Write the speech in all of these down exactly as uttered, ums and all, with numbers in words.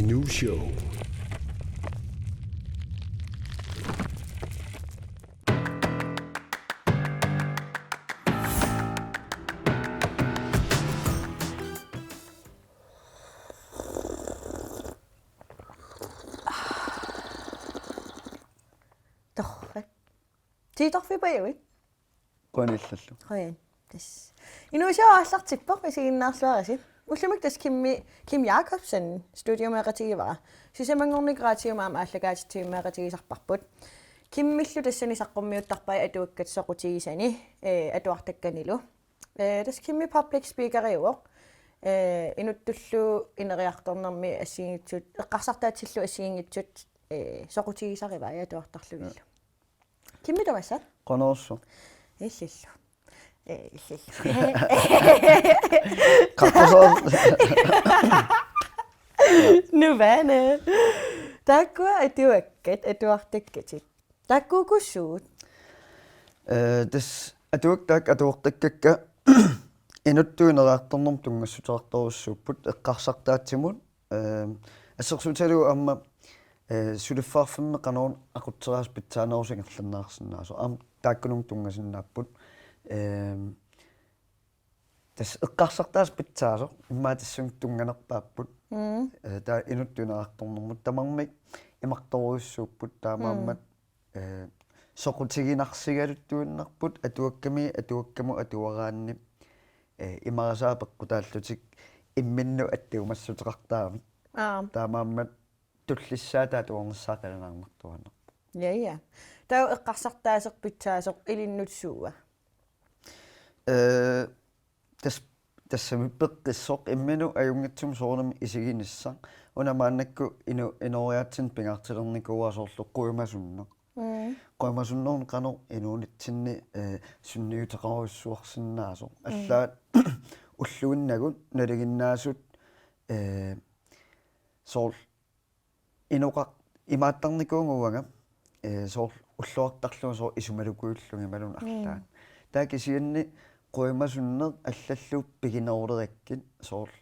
New show. Torrak. Tiitorfipajuit? Qujanaq illallu. Qujan. Tassa. Inuusuaq aallartippoq, isiginnaarluarisi. Ullumikkut tassa Kimmi, Kim Jakobsen, studiomeeqatigivarput. Sisamanngornermi raatiumi aamma aallakaatitsivimmeeqatigisarparput. Kimmillu tassani saqqummiuttarpai atuakkat soqutigisani, eh, atuartakkanilu. Eh, tassa Kimmi public speakeriuvoq. Eh, inuttullu ineriartornermi assigiinngitsut, eqqarsartaatsillu assigiinngitsut, eh, soqutigisarivai atuartarlugillu. Kimmi tamassa? Qujanarsuaq. Illillu. Eh, illillu. Qaqqusoor. Nuvana. Taakkua atuakkat, atuartakkatit. Taakkuuku suut? Eh, tassa atuakkat atuartakkakka inuttut ineriartornermut tunngassuteqartorujussuupput eqqarsartaatsimut. Eh, assersuutigalugu aamma, eh, suliffeqarfimmi qanoruna aqutseriaaseq pitsaanerusoq ingerlanneqarsinnaasoq. Aamma taakkununnga tunngasinnaapput. Eh, tassa eqqarsartaaseq pitsaasoq immaqa tassunga tunnganerpaapput. Mm. Eh, taava inuttut ineriartornermut tamarmik imartorujussuupput taamaammat, eh, soqutiginarsigaluttuinnarput atuakkami atuakkamut atuaraanni, eh, imarisaa peqqutaallutik imminnut attuumassuteqartaramik. Aa. Taamaammat tullissaata atuarnissaa qilanaarnartuaannarpoq. Ja, ja. Taava eqqarsartaaseq pitsaasoq ilinnut suua? Eh, tas-, tassami peqqissoq imminut ajunngitsumik soorunami isiginissaq. Una maannakkut inu-, inooriaatsinnut pingaartilernikuuara soorlu qujumasunneq. Mm. Qujumasunnermi qanoq inuunitsinni, eh, sunniuteqarujussuarsinnaasoq. Allaat ulluinnagut nalinginnaasut, eh, soorlu inoqar-, imaattarnikuunngilara, eh, soorlu ulluartarlunga soorlu isumalukujullunga imaluunniit arlaat. Taava kisianni qujumasunneq allallu piginerulerakkit soorlu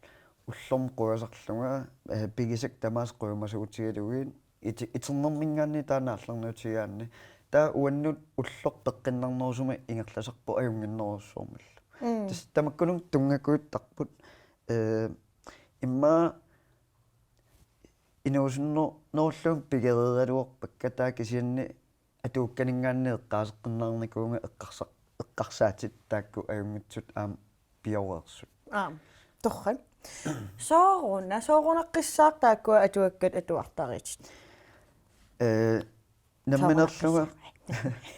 ullormut qujasarlunga, eh, pigisakka tamaasa qujumasuutigalugit iti-, iternerminngaanniit taanna aallarniutigaanni. Taava uannut ulloq peqqinnarnerusumik ingerlasarpoq ajunnginnerujussuarmillu. Mm. Tassa tamakkununnga tunngakujuttarput, eh, immaqa inuusunnerulluunniit pigereeraluarpakka taava kisianni atuakkaninngaanniit eqqaaseqqinnaarnikuuvunga eqqarsa-, eqqarsaatit taakku ajunngitsut aamma pioreersut. Aa, torrak. Sooruna, soorunaqqissaaq taakkua atuakkat atuartaritit? Eh, nammineerlunga,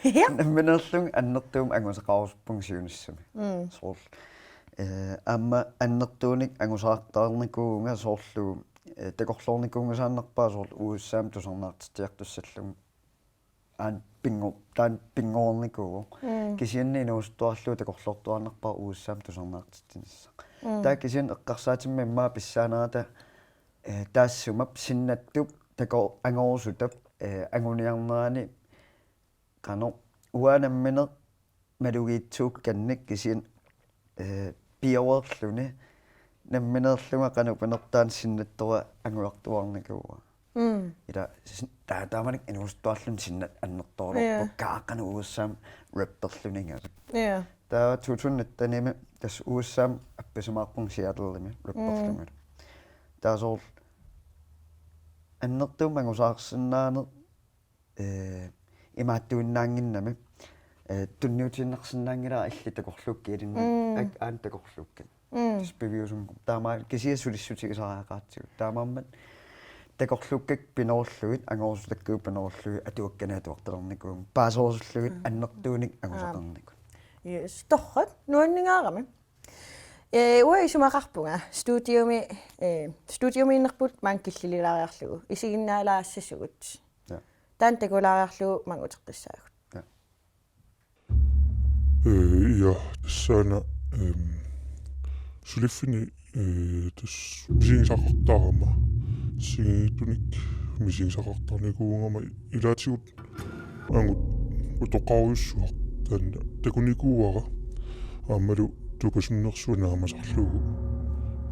Ja. nammineerlunga annertuumik angusaqarusuppunga siunissami. Mm. Soorlu, eh, aamma annertuunik angusaqartarnikuuvunga soorlu, eh, takorloornikuunngisaannarpara soorlu U S A-mut tusarnaartitsiartussallugu. Aana pingo-, taanna pinngornikuuvoq. Mm. Kisianni inuusuttuarlugu takorloortuaannarpara U S A-mut tusarnaartitsinissaq. Mm. Taava kisianni eqqarsaatima immaqa pissaanerata, eh, taassuma sinnattup tako-, angorusutap, eh, anguniarnerani qanoq uanga nammineq malugiitsuukkannik kisianni, eh, pioreerluni nammineerlunga qanoq pinertaa sinnattoq angujartuaarnikuuara. Mm. Ila sin-, ta-, taamanikkut inuusuttuarluni sinnattoq annertooruppoq. Ja. Kaaqanu U S A-mi rapperluni ingasu. Ja. Taava to tusind nitten-imi tassa U S A-mi appisimaarpunga Seattle-imi rapperlungalu. Taava soorlu annertuumik angusaqarsinnaaneq, eh, imaattuinnaannginnami, eh, tunniutiinnarsinnaanngilara illit takorluukkat ilinnut. Mm. Ak-, aana takorluukkat. Mm. Tassa piviusunngorpoq. Taamaammat kisianni sulissutigisariaqartigu. Taamaammat takorluukkakka pinerlugit, angorusutakkagut pinerlugit, atuakkanik atuartalernikuuvunga. Paaserusullugit annertuunik angusaqarnikut. Yes, torrak, nuanningaarami. Eh, uanga isumaqarpunga, studiomi, eh, studiomiinnerput maanga killililaariarlugu, isiginnaalaassasugut. Ja. Taanna takulaariarlugu maanga uteqqissaagut. Ja. Eh, ja, tassaana, ehm, suliffinni, eh, tassa misigisaqartarama, assigiinngitsunik misigisaqartarnikuugama ilaatigut angut utoqqarujussuaq taanna takunikuuara aammalu tupasunnersuaq naamasarlugu.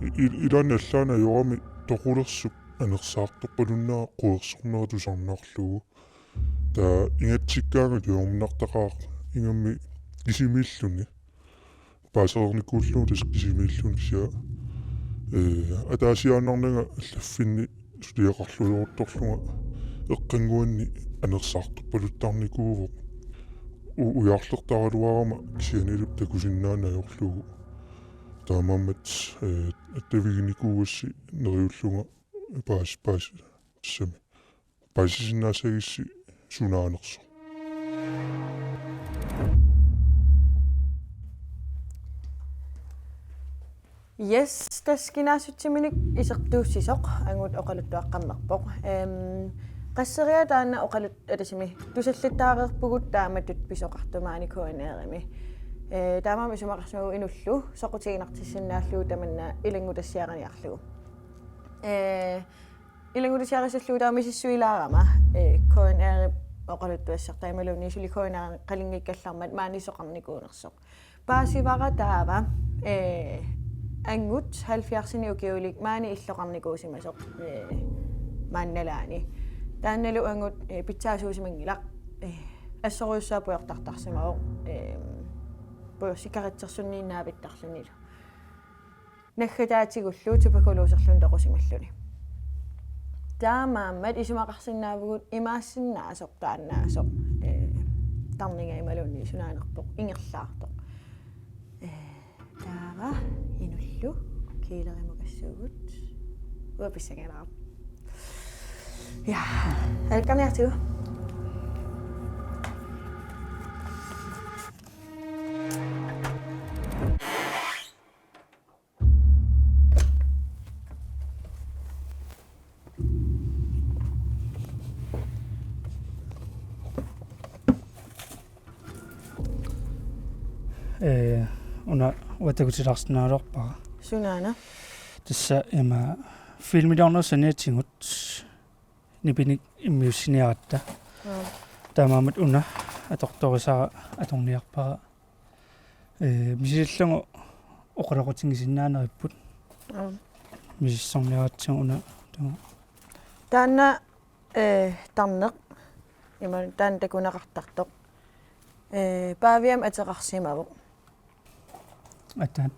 I-, il-, ilaanni allaana ajorami toqulersup anersaartorpalunneq quersornera tusarnaarlugu. Taava ingatsikkaangat tujunnartaqaaq ingammik kisimiilluni. Paasereernikuullugu tassa kisimiilluni kisianni, ee, ataasiaannarnanga allaffinni suliaqarluartorlunga eqqannguanni anersaartorpaluttarnikuuvoq. U-, ujarlertaraluarama kisiannili takusinnaaneq ajorlugu. Taamaammat, ee, attaviginikuugassi neriullunga paas-, paas-, sami. Paasisinnaassagissi sunaanersoq. Yes, tassa kinaassutsiminik isertuussisoq angut oqaluttuaqqammerpoq. Ehm, qasseriaa taanna oqalut-, atasimi tusallattaareerpugut taamatut pisoqartoq maani K N R-imi. Eh, taamaammat isumaqarsimavoq inullu soqutiginartissinnaallugu tamanna ilanngutassiaqarniarlugu. Eh, ilanngutassiarissallugu taava misissuilaarama, eh, K N R-ip oqaluttuassartaa imaluunniit suli K N R-ip qalinngikkallarmat maani soqarnikuunersoq. Paasivara taava, eh, angut halvfjerdsinik ukiulik maani illoqarnikuusimasoq, eh, maani nalaani. Taannalu angut, eh, pitsaasuusimanngilaq, eh, assorujussuaq pujortartarsimavoq, eh, pujorsikkaqartersunniinnaavittarlunilu. Naggataatigullu tuberkuloserluni toqusimalluni. Taamaammat isumaqarsinnaavugut imaassinnaasoq taannaasoq, eh, tarninga imaluunniit sunaanerpoq ingerlaartoq. Eh, taava inullu kiilerimukassuugut. Uanga pissanganaq. Ja, alkanniartigu. Eh, una uanga takutilaarsinnaagaluarpara. Sunaana? Tassa ima filmiliorneq saniatigut nipinik immiussiniaratta. Aap. Taamaammat una atortorisara atorniarpara. Eh, misisillugu oqaloqatigisinnaaneripput. Aap. Misissorniaratsigu una taanna. Taanna, eh, tarneq. Ima taanna takuneqartartoq. Eh, Paaviamik ateqarsimavoq. Ataan.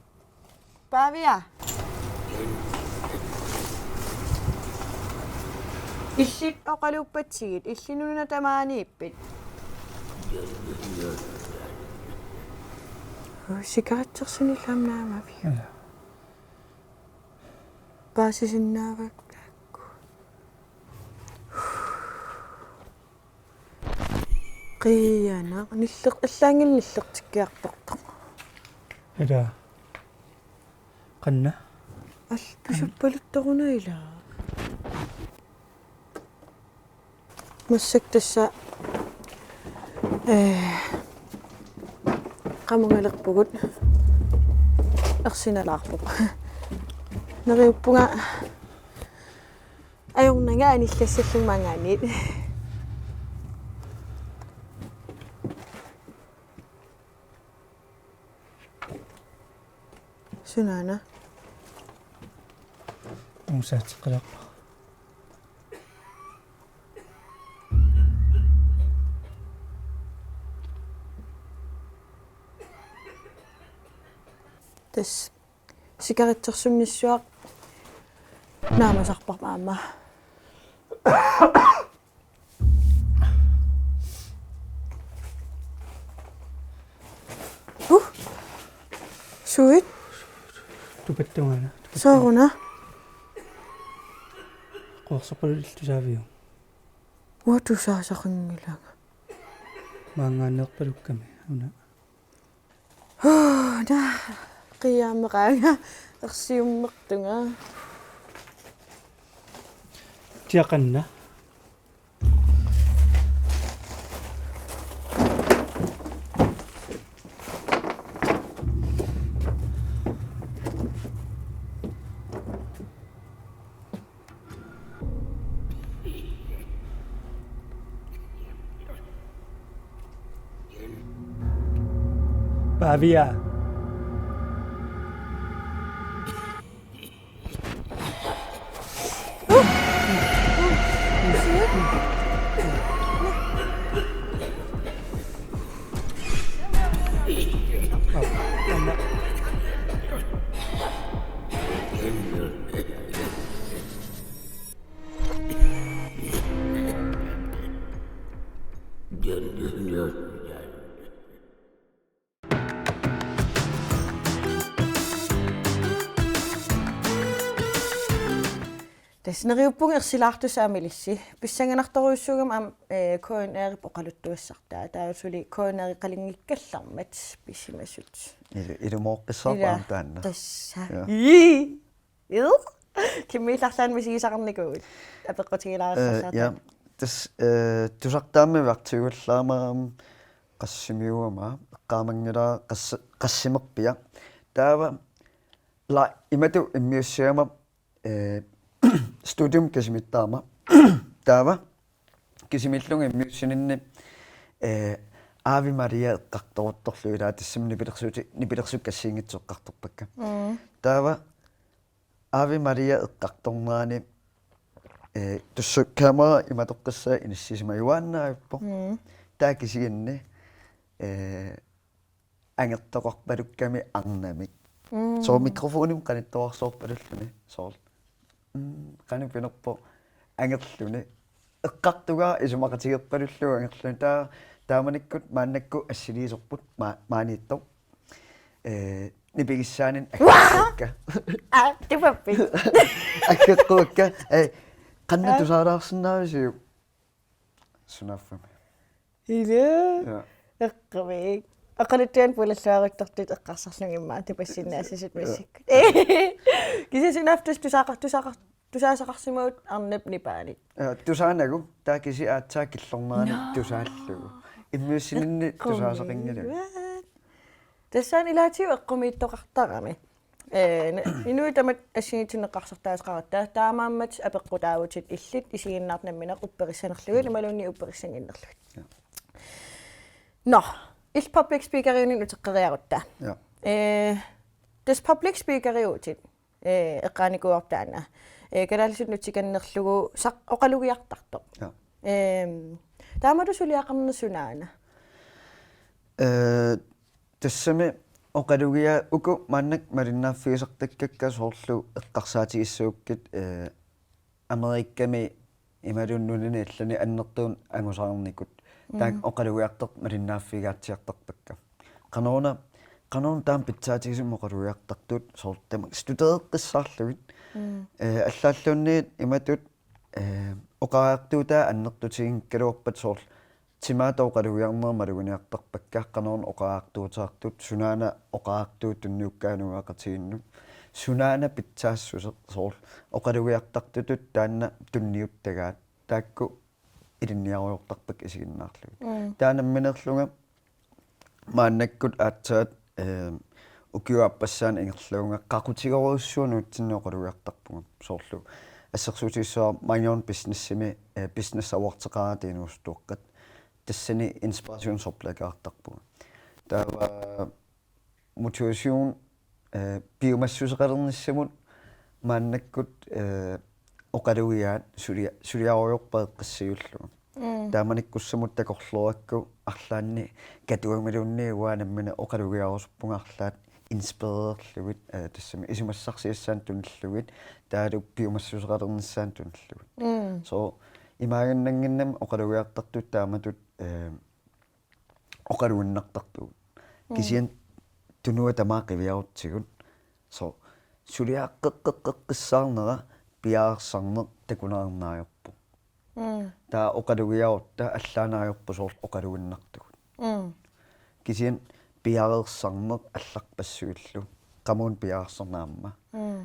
Paavia. Illit oqaluuppatsigit, illit una tamaaniippit? Sigaretsersunillu aamma naamavit. Ja. Paasisinnaavakka taakku. Qiianaq, nilleq-, allaanngilaq nillertikkiartortoq. Ila. Qanna? Al-, pisappaluttoruna ila. Massakkut tassa, eh, qamungalerpugut ersinalaarpoq. Neriuppunga ajornanga anillassallunga maanngaanniit. Sunaana? Uusaateqqilaarpara. Tassa. Sigaretsersunnissuaq naamasarparput aamma. Uh. Suit? Tupattungaana. Sooruna? Quersorpaluttussaaviuk? Uanga tusaasaqanngilanga. Maanngaanneerpalukkami una. Huu, naa, qiiaammeqaanga, ersiummertunga. Tiaqanna. Pavia. Tassa neriuppunga ersilaartussaq aamma ilissi. Pissanganartorujussuugami aamma, eh, K N R-ip oqaluttuassartaa. Taava suli K N R-iqalinngikkallarmat pisimasut. Ilu-, ilumooqqissaarpara. Ila. Aamma taanna. Tassa. Ja. Ii. Ii. Kimmiillarlaanni misigisaqarnikuuit. Apeqqutigilaarissarlaarta. Eh, ja. Tassa, eh, tusartaammik vertiuallaamma qassimiuama, eqqaamanngilara qassi-, qassimerpiaq. Taava la imatut immiussigama eh, studium kisimittaama. Taava kisimiillunga immiussininni, eh, Ave Maria eqqartoruttorlugu ilaa tassami nipilersuti-, nipilersukkut assigiinngitsut eqqartorpakka. Mm. Taava Ave Maria eqqartornerani, eh, tassa kamera imatoqqissaa inissisimajuaannaavippoq. Mm. Taava kisianni, eh, angertoqarpalukkami arnamik. Mm. Soorlu mikrofonimik qanittuarsoorpalulluni. Soorlu. Mm, qanoq pinerpoq angerluni. Eqqartugaa isumaqatigerpalullugu angerluni. Taa-, taamanikkut maannakkut assiliisorput ma-, maaniittoq. Eh, nipigissaanini aggeqquakka. Aa, tupappi. Aggeqquakka. Eh, qanoq tusaalaarsinnaavisiuk? Sunaaffami. Ila. Ja. Eqqumik. Oqaluttuanik pulalluaruttortut eqqarsarlugit immaqa tupassinnaasasut massakkut. Kisianni sunaaffa tusaaqar-, tusaaqar-, tusaasaqarsimavut arnap nipaanik. Ja, tusaanagu, taava kisianni aatsaat killornerani tusaallugu. Immiussininni tusaasaqanngilagut. Tassaana ilaatigut eqqumiittoqartarami. Eh, inuit tamatta assigiinngitsunik eqqarsartaaseqaratta, taamaammat apeqqutaavutit illit isiginnaartut nammineq upperissanerlugit, imaluunniit upperissannginnerlugit. Ja. Nå, illit public speakeriuninni uteqqeriarutta. Ja. Eh, tassa public speakeriuvutit, eh, eqqaanikuuarput taanna. Eh, kalaallisut nutikannerlugu saq-, oqalugiartartoq. Ja. Ehm, taamatut suliaqarneq sunaana? Eh, tassami oqalugiat uku maannakkut malinnaaffigisartakkakka soorlu eqqarsaatigissagakkit, eh, Amerikami imaluunniit nunani allani annertuumik angusaarnikut. Taakku oqalugiartartut malinnaaffigigatsiartarpakka. Qanoruna, qanoruna taama pitsaatigisumik oqalugiartartut soorlu tamakku studereqqissaarlugit. Mm. Eh, allaalluunniit imatut, eh, oqariartuutaat annertutiginngikkaluarpat soorlu timaata oqalugiarneq maluginiartarpakka qanoruna oqariartuuteqartut sunaana oqariartuut tunniukkaangat uiaqatigiinnut. Sunaana pitsaassuseq soorlu oqalugiartartutut taanna tunniuttagaat. Taakku ilinniarujoortarpakka isiginnaarlugit. Mm. Taava nammineerlunga maannakkut aatsaat, eh, ukiup aappassaani ingerlaguvunga qaqutigorujussuaq nunatsinni oqalugiartarpunga. Soorlu assersuutigissavara Manyonk Businessimi, eh, Business Awards-eqaraangat inuusuttuaqqat. Tassani inspirationsoplægeqartarpunga. Taava motivation, eh, piumassuseqalernissamut maannakkut, eh, oqalugiaat sulia-, suliarujoorpara eqqissillugulu. Mm. Taamanikkussamut takorloorakku arlaanni Katuamiluunniit uanga nammineq oqalugiarusuppunga arlaat inspirererlugit, eh, tassami isumassarsiassaanut tunillugit, taavalu piumassuseqalernissaanut tunillugit. Mm. So, imaanngannginnami oqalugiartartut taamatut, eh, oqaluinnartartugut. Mm. Kisianni tunuata tamaat qiviarutsigu. So, suliaqqeqqeqqissaarnera piareersarneq takuneqarneq ajorpoq. Mm. Taava oqalugiarutta allaat ajorpoq soorlu oqaluinnartugut. Mm. Kisianni piareersarneq allarpassuillu. Qamuuna piareersarneq aamma. Mm.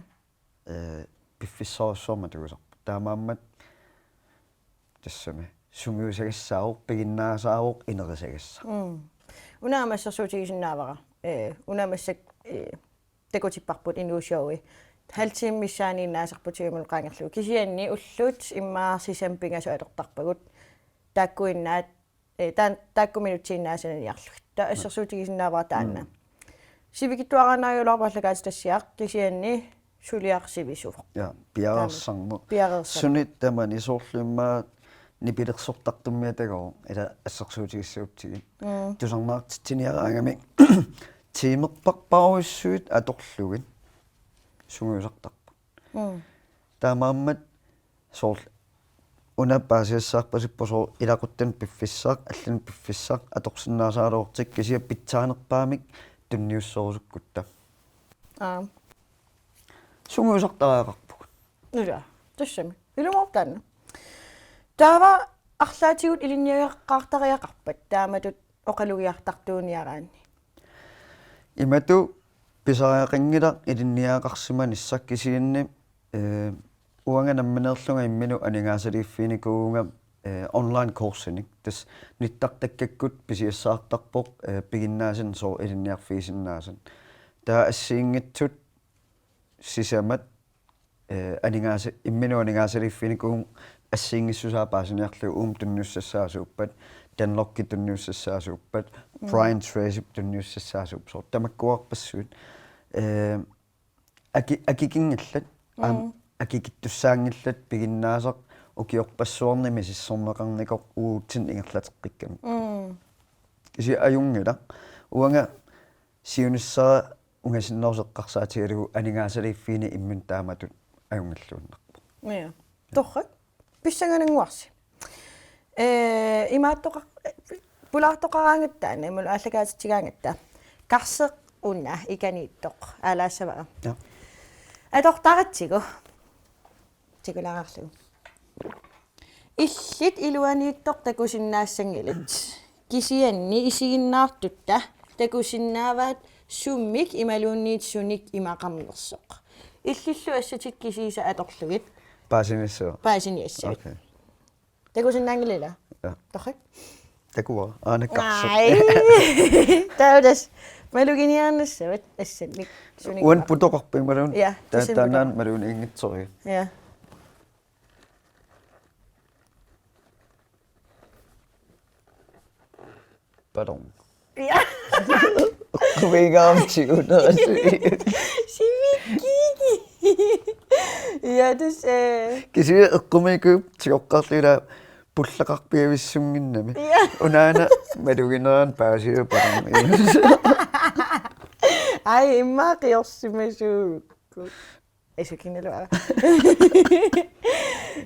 Eh, piffissarujussuarmik atuisarpoq. Taamaammat tassami sungiusagassaavoq, piginnaasaavoq, inerisagassaq. Mm. Una aamma assersuutigisinnaavara. Eh, una massakkut, eh, takutipparput inuusuugui. Halv time missaaniinnaasarput tiiminut qaangerlugu. Kisianni ullut immaqa sisamat pingasut atortarpagut. Taakkuinnaat eh, taan-, taakku minutsiinnaat sananiarlugit. Taava assersuutigisinnaavara taanna. Mm. Sivikitsuaraannaajugaluarpoq aallakaatitassiaq kisianni suliaq sivisuvoq. Ja, piareersarneq. Taanna. Piareersarneq. Suni tamani soorlu immaqa nipilersortartummik atagooq, ila assersuutigissagutsigit. Mm. Tusarnaartitsiniaraangamik tiimerparparujussuit atorlugit sungiusartarput. Mm. Taamaammat soorlu una paasisassarpasippoq soorlu ilaquttanik piffissaq, allanik piffissaq, atorsinnaasaraluartik kisianni pitsaanerpaamik tunniusserusukkutta. Aa. Sungiusartariaqarpugut. Ila. Tassami. Ilumoorpoq taanna. Taava arlaatigut ilinniagaqartariaqarpat taamatut oqalugiartartuuniaraanni? Imatut pisariaqanngilaq ilinniagaqarsimanissaq kisianni, eh, uanga nammineerlunga imminut aningaasaliiffiginikuuvunga, eh, online kursinik. Tassa nittartakkakkut pisiassaartarpoq, eh, piginnaasannik soorlu ilinniarfigisinnaasat. Taava assigiinngitsut sisamat, eh, aningaasa-, imminut aningaasaliiffiginikuuvunga assigiinngissusaa paasiniarlugu uuma tunniussassaasuuppat, Dunlopip tunniussassaasuuppat, Mm. Brian Tracyp tunniussassaasuuppat, soorlu tamakkuarpassuit. Eh, aki-, akikinngillat, aam, Mm. akikittussaanngillat piginnaasat ukiorpassuarni misissorneqarnikoq uatsinnut ingerlateqqikkamik. Mm. Kisianni ajunngilaq. Uanga siunissaq ungasinnerusoq eqqarsaatigalugu aningaasaliiffigineq imminut taamatut ajunngilluinnarpoq. Ja. Torrak. Pissanganannguarsi. Eh, imaattoqar-, pulaartoqaraangatta, imaluunniit aallakaatitsigaangatta. Karseq una ikaniittoq. Aalaassavara. Ja. Atortaratsigu. Tikulaarlugu. Illit iluaniittoq takusinnaassanngilat. Kisianni isiginnaartutta takusinnaavaat summik imaluunniit sunik imaqarnersoq. Illillu assatik kisiisa atorlugit. Paasiniassavit. Paasiniassavit. Okay. Takusinnaanngillat? Ja. Torrak? Takuara. Aana karseq. Ai. Taava tassa. Maluginiarnissavat assannik. Sunik. Uani putoqarpoq imaluunniit. Ja, ta-, tassani taannaana putoqarpoq. Maluginianngitsoq. Ja. Ballon. Ja. Eqqumiigaartigu nerasi. Sivikkiigi. Ja, tassa, eh. Kisianni eqqumiikkuup tigoqqaarlugit pulleqarpiavissunnginnami. Ja. Unaana maluginerani paasiva ballon. Ai, immaqa qiorsimasuukkut. Isukinnaluara.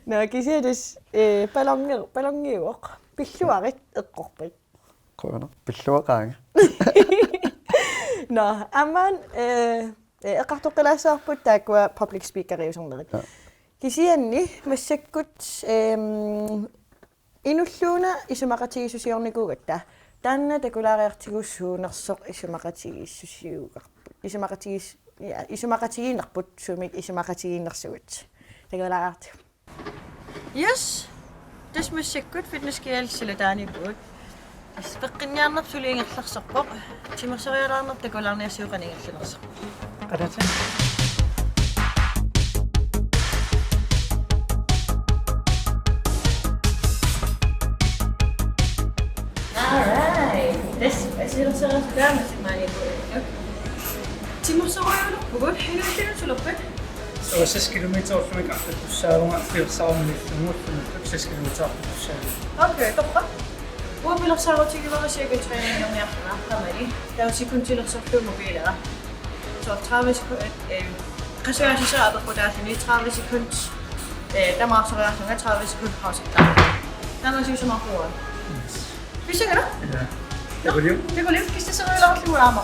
Nå, kisianni tassa, eh, balloni-, balloniuvoq. Pilluarit eqqorpat. Qujanaq, pilluaqaanga. Nå, aamma, eh, eh, eqqartoqqilaassavarput taakkua public speakeriusernerit. Ja. Kisianni massakkut, ehm, inulluuna isumaqatigiissusiornikuugatta. Taanna takulaariartigu suunersoq isumaqatigiissusiugarput. Isumaqatigiis-, ja, isumaqatigiinnerput sumik isumaqatigiinnersugut. Takulaariartigu. Yes. Tassa massakkut Fitness G L silataaniippugut. Tassa peqqinniarnerput suli ingerlaarpoq. Timersorialaarneq takulaarniassagukku qanoq ingerlanersoq. Qanatsi. All right. Tassa, asilersarissutaa massakkut maaniippugut. Timersorialerpugut, inuussutissarput. Seks kilometer ullumikkut arlaqqussaavugut, pilersaarumiillunguullunga seks kilometer arlaqqussaavugut. Okay, torrak. Uanga pilersaarutigivarsi cirkeltræningerniarlunga, qamani. Taava sekundilersorlugu mobiilera. Så tredive sekund, øh, qasuersaartoq apeqqutaalluni tredive sekund, øh, tamaasa tredive sekund pausi. Taamaasiusumaqarpunga. Yes. Pissanganaq? Ja. Takuliuk. Takuliuk, kissaserilaarlugu aamma.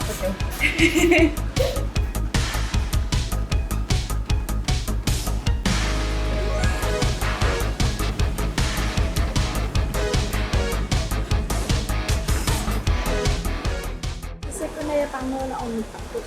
Sekundaya parnuuna ornittarput.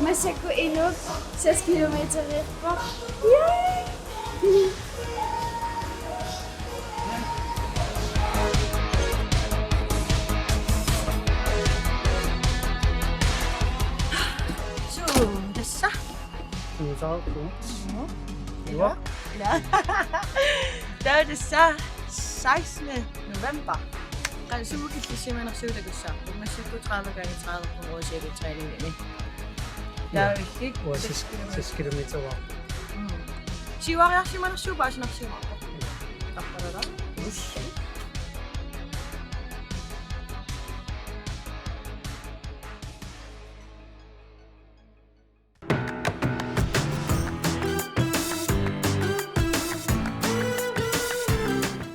Massakkut inuk Seks kilometer. Yay! Suu, tassa. Suu, saakku. Mhm. Iva. Iva. Ila. Taava tassa sekstende november. Qanoq suut killissimanersugut takussavarput. Massakkut tredive gange tredive på Rosette træningimi. Ja. Taava illit Uanga seks, seks kilometer. Seks kilometer var. Mm. Siuariarsimanersugut paasinarsimaarpoq. Tappalala. Ush.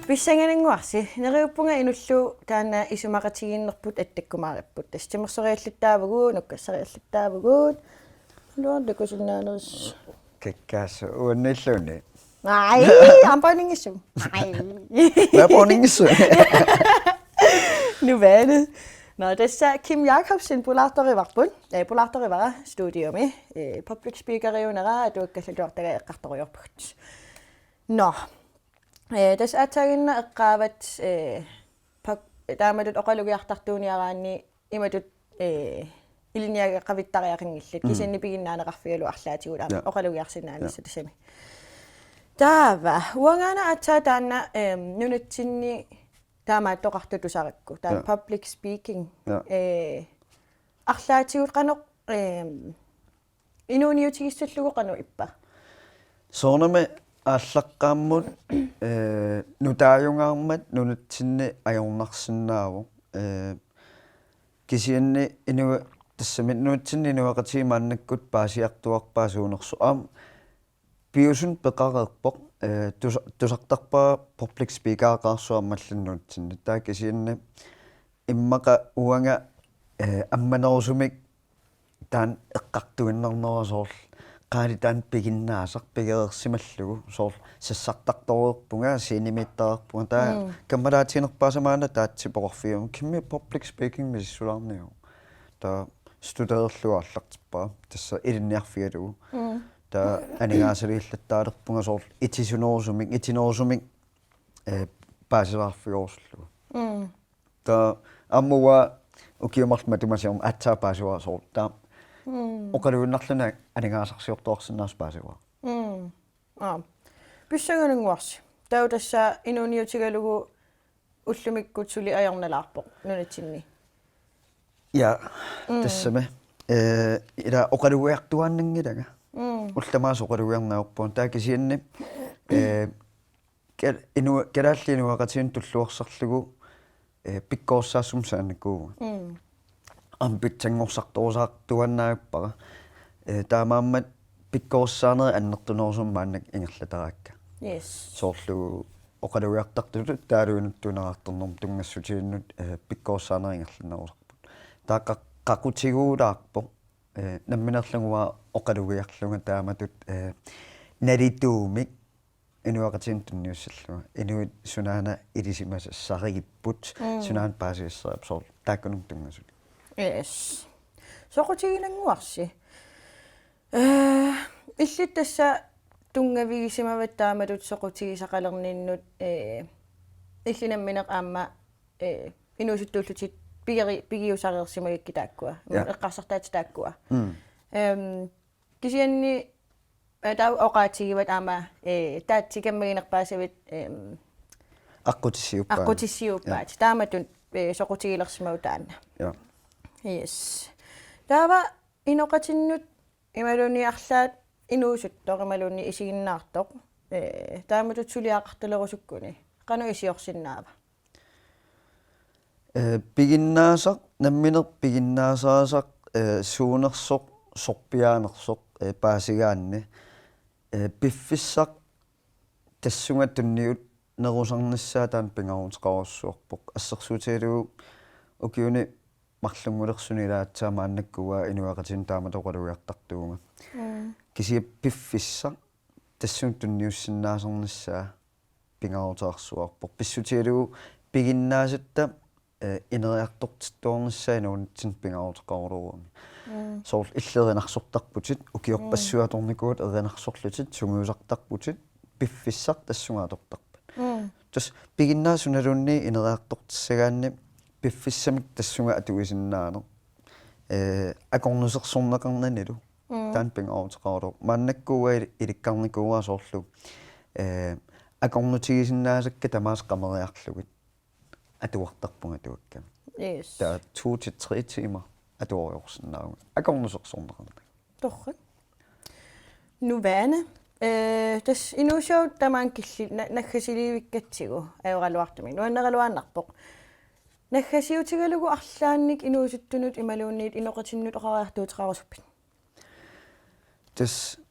Pissanganannguarsi, neriuppunga inullu taanna isumaqatigiinnerput attakkumaaripput. Tassa timersoriallattaavugut, nukkassariallattaavugut. Luan takusinnaanerus. Kikkaas uannilluunniit. Nej, ampaaninngissum. Nej. Ampaaninngissum. Nuværende. Nå, tassa Kim Jakobsen pulaartorivarput. Eh, pulaartorivara studiomi. Eh, public speakeriunera atuakkallarluartaga eqqartorujoorpugut. Nå. Eh, tassa aatsaaginnaq eqqaavat, eh, pak-, taamatut oqalugiartartuuniaraanni imatut, eh, ilinniageqavittariaqanngillat, mm, kisianni piginnaaneqarfigalugu arlaatigut aamma, ja, oqalugiarsinnaanissat, ja, tassami. Taava, uangaana aatsaat taanna, em, nunatsinni taamaattoqartut tusarakku. Taanna, ja, public speaking. Ja. Eh, arlaatigut qanoq, em, inuuniutigissallugu qanoq ippa? Soorunami aallaqqaammut, eh, nutaajungaarmat nunatsinni ajornarsinnaavoq. Eh, kisianni inua-, tassami nunatsinni inuiaqatigiit maannakkut paasiartuarpaat suunersoq. Aamma piviusunut peqareerpoq, eh, tusa-, tusartarpara public speakereqarsuarmallin nunatsinni. Taava kisianni immaqa uanga, eh, ammanerusumik taanna eqqartuinnarnera soorlu. Qaali taanna piginnaasaq pigereersimallugu. Soorlu sassartartoreerpunga, scenemiittoreerpunga. Taava, mm, kammalaatiginerpaasama aana taatsipoqarfigaarama Kimmi public speaking misissulaarniaruk. Taava studererlugu aallartippara. Tassa ilinniarfigalugu. Mm. Taava aningaasaliillattaalerpunga soorlu itisunerusumik, itinerusumik, eh, paasisaarfigerusullugu. Mm. Taava aamma uanga ukiut marluk matuma siorna aatsaat paasivara soorlu. Taava, mm, oqaluinnarluni aningaasarsiortoqarsinnaasoq paasivara. Mm. Aa. Pissanganannguarsi. Taava tassa inuuniutigalugu ullumikkut suli ajornalaarpoq nunatsinni. Ja, mm, tassami. Eh, ila oqalugiartuaannanngilanga. Mm. Ullut tamaasa oqalugiarneq ajorpunga. Taava kisianni, eh, kal-, inu-, kalaallit inuiaqatigiinnut tulluarsarlugu, eh, pikkorissaassumik saanikuuvunga. Mm. Aamma pitsanngorsartorusaartuaannaavippara. Eh, taamaammat pikkorissaanerit annertunerusumik maannakkut ingerlataraakka. Yes. Soorlu oqalugiartartutut taavalu inuttut uneraartornermut tunngassutigiinnut, eh, pikkorissaanerit ingerlannerusarput. Taava qa-, qaqutiguulaarpoq, eh, nammineerlunga uanga oqalugiarlunga taamatut, eh, nalituumik inuiaqatigiinnut tunniussallunga. Inuit sunaana ilisimasassarigipput, mm, sunaana paasisassaripput soorlu taakkununnga tunngasut. Yes. Soqutiginannguarsi. Eh, illit tassa tunngavigisimavat taamatut soqutigisaqalerninnut, eh, illit nammineq aamma, eh, inuusuttuullutit pigeri-, pigiusareersimagikkit taakkua. Ja. Eqqarsartaatit taakkua. Mm. Em, kisianni, eh, taava oqaatigivat aamma, eh, taatsit kammaginerpaasavit, em, aqqutissiuuppaat. Aqqutissiuuppaat. Ja. Taamatut, eh, soqutigilersimavoq taanna. Ja. Yes. Taava inoqatinnut imaluunniit arlaat inuusuttoq imaluunniit isiginnaartoq, eh, taamatut suliaqartalerusukkuni qanoq iliorsinnaava? Eh, piginnaasaq, nammineq piginnaasaq, eh, suunersoq, sorpiaanersoq, eh, paasigaanni. Eh, piffissaq tassunga tunniunnerusarnissaa taanna pingaaruteqarujussuarpoq. Assersuutigalugu ukiuni marlunngulersuni ilaat aatsaat maannakkut uanga inuiaqatigiinnut taamatut oqalugiartartuuvunga. Mm. Kisianni piffissaq tassunga tunniussinnaasarnissaa pingaaruteqarsuarpoq. Pissutigalugu piginnaasatta, eh, ineriartortittuarnissaa inuunitsinnut pingaaruteqarulorami. Mm. Soorlu illit erinarsortarputit, ukiorpassuit atornikuuvutit erinarsorlutit, sungiusartarputit, piffissaq tassunga atortarpat. Mm. Tassa piginnaasat sunaluunniit ineriartortissagaanni piffissamik tassunga atuisinnaaneq. Ee, akornusersorneqarnanilu. Mm. Taanna pingaaruteqarlugu. Maannakkut uanga ili-, ilikkarnikuuara soorlu. Ee, akornutigisinnaasakka tamaasa qameriarlugit. Atuartarpunga atuakkami. Yes. Taava to til tre timer atuariorsinnaavugut. Akornusersorneqarnani. Torrak. Nuvana. Ee, tassa inuusuttut tamaanga killit na-, naggasiilivikkatsigu ajoraluartumik. Nuanneraluaannarpoq. Naggasiutigalugu arlaannik inuusuttunut imaluunniit inoqatinnut oqariartuuteqarusuppit? Tassa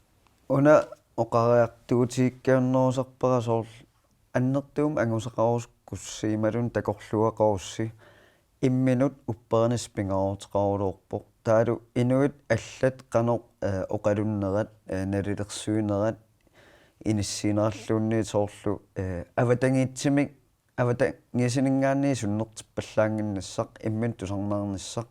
una oqariartuutigikkaannerusarpara soorlu annertuumik angusaqarusukkussi imaluunniit takorluugaqarussi imminut upperinissaq pingaaruteqarulorpoq. Taavalu inuit allat qanoq, ee, oqalunnerat, ee, nalilersuinerat, inissiineralluunniit soorlu, ee, avatangiisimik, avatangiisininngaanniit sunnertippallaannginnissaq, imminut tusarnaarnissaq,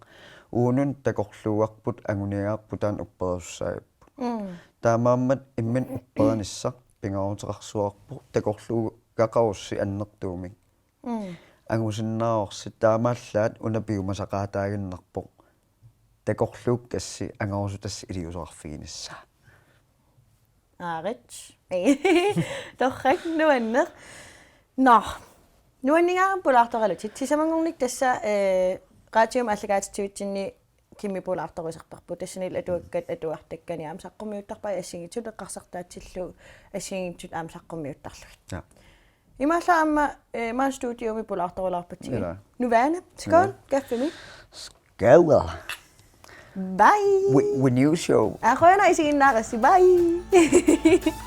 uunga takorluugarput, anguniagarput taanna upperisussaajupput. Mm. Taamaammat imminut upperinissaq pingaaruteqarsuarpoq, takorluugaqarussi annertuumik. Mm. Angusinnaavarsi taamaallaat una piumasaqaataaginnarpoq. Takorluukkassi angorusutasi iliuuseqarfiginissaa. Aarit. Torrak nuanneq. Nå. Nuanningaarput pulaartoralutit. Sisamanngornikkut tassa, ee, qaatium aallakaatitsivitsinni Kimmi pulaartorisarparput. Tassanilu atuakkat atuartakkani aamma saqqummiuttarpai assigiinngitsut eqqarsartaatsillugu assigiinngitsut aamma saqqummiuttarlugit. Ja. Imaallaat aamma, ee, maani studiomi pulaartorulaarpatsigit. Ilaa. Nuvana. Skål. Ilaa. Kaffimik. Skål. Bye. Wi-, Winnew Show. Aa, qujanaq isiginnaarassi. Bye.